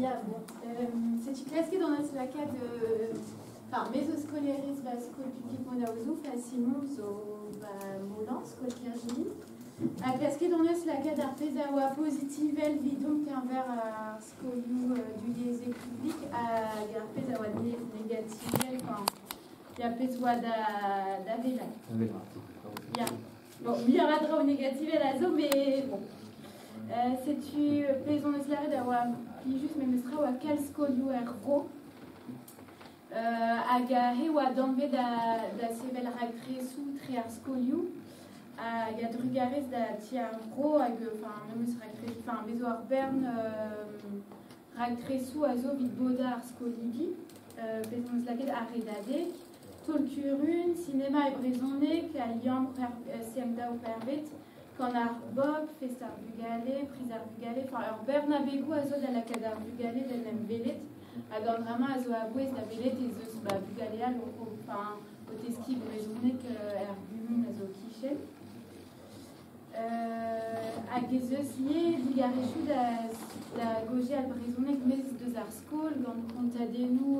Ya, bon. Setu klasket hon eus lakaat... Enfin, me zo skolaerez ba skol publik Monaozouf ha Simon zo ba Molan, skol Kergili. Ha klasket hon eus lakaat ar pezh a oa pozitivel 'vidomp keñver ar skolioù duyezhek publik hag ar pezh a oa negativel, enfin, ya, pezh oa da wellaat. Ya. Bon, muioc'h a draoù negativel a zo, met bon. Setu pezh hon eus lâret a oa plijus memes tra oa kalz skolioù er vro. Hag aze oa danvez da sevel raktresoù tre ar skolioù hag a-drugarez da Ti ar Vro hag enfin memes raktres, enfin bez zo ur bern raktresoù a zo evit bodañ ar skolidi. Pezh hon eus lakaet ar Redadeg, Taol-kurun, sinema e brezhoneg, al liamm CM2 Pervet, Kan ar Bobl, Fest ar Vugale, Priz ar Vugale, enfin ur bern abegoù a zo da lakaat ar vugale d'en em welet. Hag an dra-mañ a zo a-bouez da welet ez eus ba bugale all enfin, o teskiñ brezhoneg er gumun a zo kichen. Hag ez eus ivez digarezioù da gaozeal brezhoneg maez deus ar skol gant kontadennoù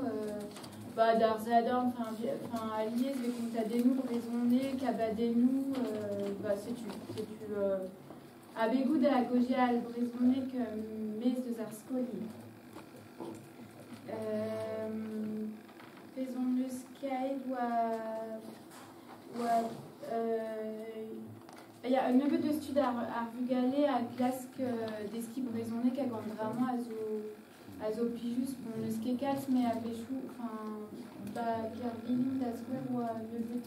ba d'ar Sadorn, enfin alies vez kontadennoù brezhonek, abadennoù, ba setu abegoù da gaozeal brezhoneg maez deus ar skol ivez. Pezh hon eus kaet oa ya, un nebeud eus tud ar vugale a glask deskiñ brezhoneg hag an dra-mañ a zo plijus. Bon, n'eus ket kalz, met a-wechoù, enfin, ba Kervilin da skouer oa nebeud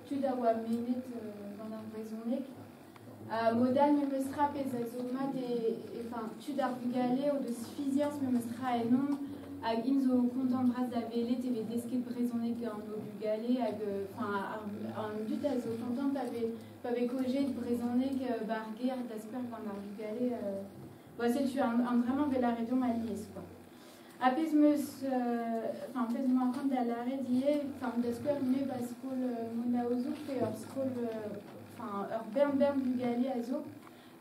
tud a oa mennet gant ar brezhoneg. Ha mod all memes tra pezh a zo mat e, enfin, tud ar vugale o deus fiziañs memes tra ennomp hag int zo kontant bras da welet e vez desket brezhoneg gant o bugale hag enfin, an dud a zo kontant pa vez kaozeet brezhoneg 'ba ar gêr da skouer gant ar vugale. Bon, setu an dra-mañ 'vel a redomp alies quoi. Ha pezh 'meus, enfin, pezh 'moa c'hoant da lâret ivez, enfin, da skouer me 'ba skol Monaozoù pe ur skol, enfin, ur bern bugale a zo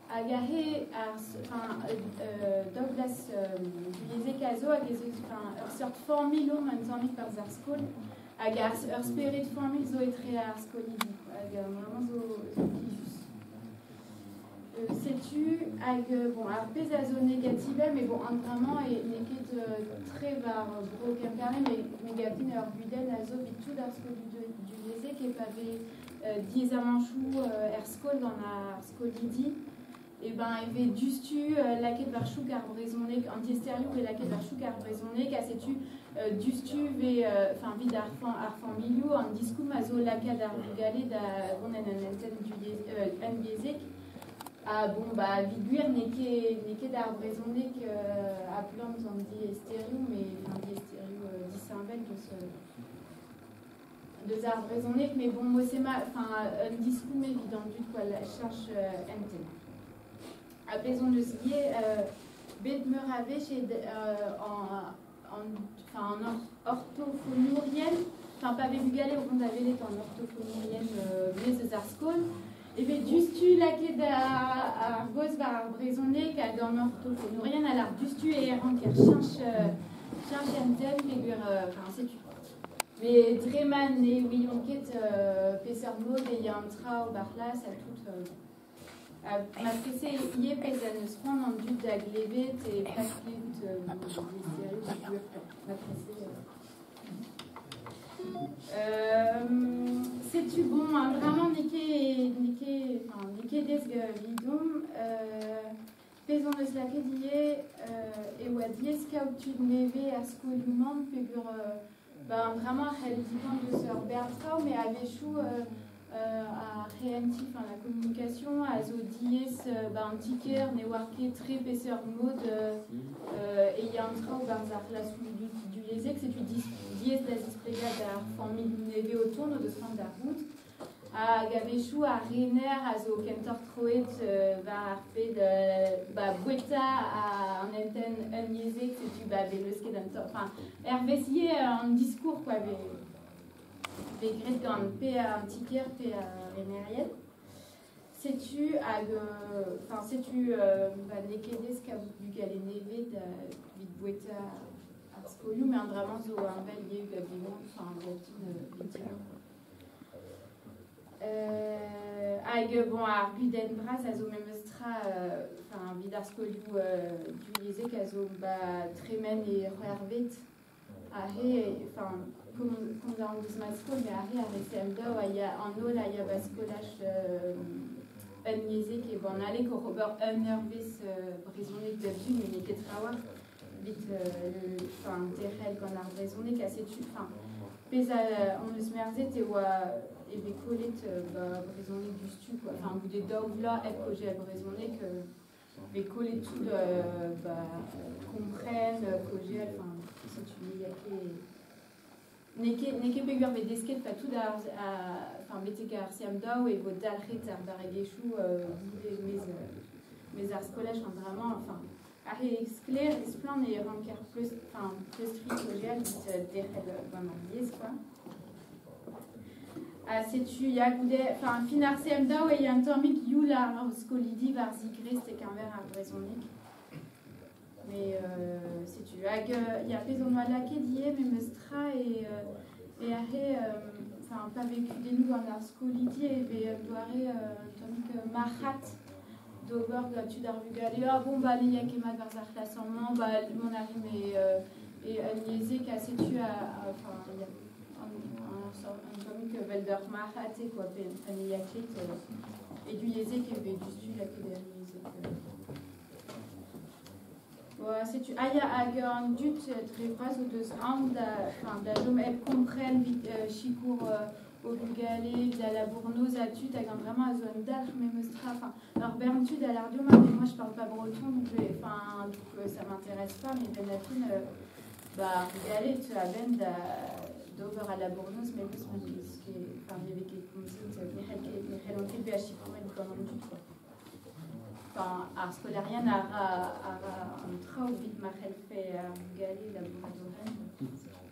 hag aze ar, enfin, daou glas divyezhek a zo hag ez eus, enfin, ur seurt familh omp un tammig barzh ar skol hag ur spered familh zo etre ar skolidi hag vraiment zo plijus. Setu hag bon, ar pezh a zo negativel, met bon, an dra-mañ n'eo ket tre war bro Kemperle, met me gav din ur gudenn a zo evit tout ar skolioù divyezhek e pa vez diaezamantoù er skol gant ar skolidi, e ben e vez diouzhtu lakaet war chouk ar brezhoneg, an diaesterioù vez lakaet war chouk ar brezhoneg, ha setu diouzhtu vez, enfin, evit ar familhoù, an diskoulm a zo lakaat ar vugale da vont en un hentenn unyezhek. Ha bon, ba, evit gwir n'eo ket ar brezhoneg a plant an diaesterioù, met an diaesterioù disheñvel deus ar brezhoneg, met bon, mod-se enfin, un diskoulm evit an dud quoi, cheñch hentenn. Ha pezh hon eus ivez bet meur a wech enfin, an ortofonourien, enfin, pa vez bugale o vont da welet an ortofonourien maez eus ar skol, e vez diouzhtu lakaet ar gaoz war ar brezhoneg hag an ortofonourien a lâr diouzhtu e ranker cheñch hentenn peogwir, enfin, setu. Met dre ma ne ouiont ket peseurt mod e ya an traoù ba'r c'hlas ha tout. Marteze ivez pezh en deus c'hoant an dud da glevet e pas klevout des marteze. Setu bon, an dra-mañ n'eo ket, enfin, n'eo ket desk evidomp. Pezh hon eus lakaet ivez e oa diaes kaout tud nevez er skolioù-mamm peogwir ba an dra-mañ a c'hell dipant deus ur bern traoù, met a-wechoù ar c'hehentiñ, enfin la communication a zo diaes ba an ti-kêr ne oar ket tre peseurt mod e ya an traoù barzh ar c'hlasoù divyezhek, setu diaes da zisplegañ d'ar familh nevez o tont o deus c'hoant da c'hoût. Hag a-wechoù ar rener a zo kentoc'h troet war ar fed ba boueta an hentenn unyezhek, setu ba vez leusket an enfin, hervez ivez an discours quoi vez graet gant pe an ti-kêr pe ar renerien. Setu hag enfin setu ba n'eo ket aes kaout bugale nevez da evit boueta. boueta ar skolioù, met an dra-mañ zo heñvel ivez hag Diwan, enfin, boutin vintin. Hag bon, ar gudenn vras a zo memes tra, enfin, evit ar skolioù divyezhek a zo ba tremen e c'hwec'hvet. Aze, enfin, komz a ran deus ma skol, met aze ar re CM2 a ya an holl a ya ba skolaj unyezhek e Banaleg oc'h ober un eurvezh brezhoneg bep sul, met n'eo ket trawalc'h evit enfin, derc'hel gant ar brezhoneg ha setu, enfin, pezh a hon eus merzet e oa e vez kollet ba brezhoneg diouzhtu quoi. Enfin, goude daou vloaz hep kaozeal brezhoneg, vez kollet tout ba kompren, kaozeal, enfin, setu ne ya ket n'eo ket n'eo ket peogwir vez desket pas tout ar enfin betek ar CM2 e vo dalc'het ar barregezhioù goude mez mez ar skolaj an dra-mañ, enfin, aze sklaer e splann e ranker enfin, pleustriñ kaozeal evit derc'hel gant ar yezh quoi. Ha setu ya goude, enfin, fin ar CM2 e ya un tammig youl ar skolidi war zigrest e-keñver ar brezhoneg. Mais setu hag ya pezh on oa lakaet ivez memes tra e e aze enfin pa vez kudennoù gant ar skolidi e vez un doare un tammig marc'had d'ober gant tud ar vugale. Ah bon bah ne ya ket mat barzh ar c'hlas amañ, bah mont a rimp e un yezhek ha setu enfin ya un tammig evel d'ur marc'had eo quoi pe pa ne ya ket e du yezhek e vez diouzhtu lakaet er yezhek. Setu ah ya hag an dud dre vras o deus aon da enfin, da chom hep kompren evit sikour o bugale, evit al labour-noz ha tud hag an dra-mañ a zo un dalc'h memes tra. Enfin, ur bern tud a lâr deomp, ah mais moi je parle pas breton donc enfin, donc ça m'intéresse pas, mais benn ar fin ba ar vugale teu a-benn da d'ober al labour-noz memes ma ne vez ket, enfin, ne vez ket komzet, ne c'hell ket, ne c'hellont ket bezañ sikouret gant an dud quoi. Enfin, ar skolaerien a ra an traoù evit ma c'hellfe ar vugale labourat o hent.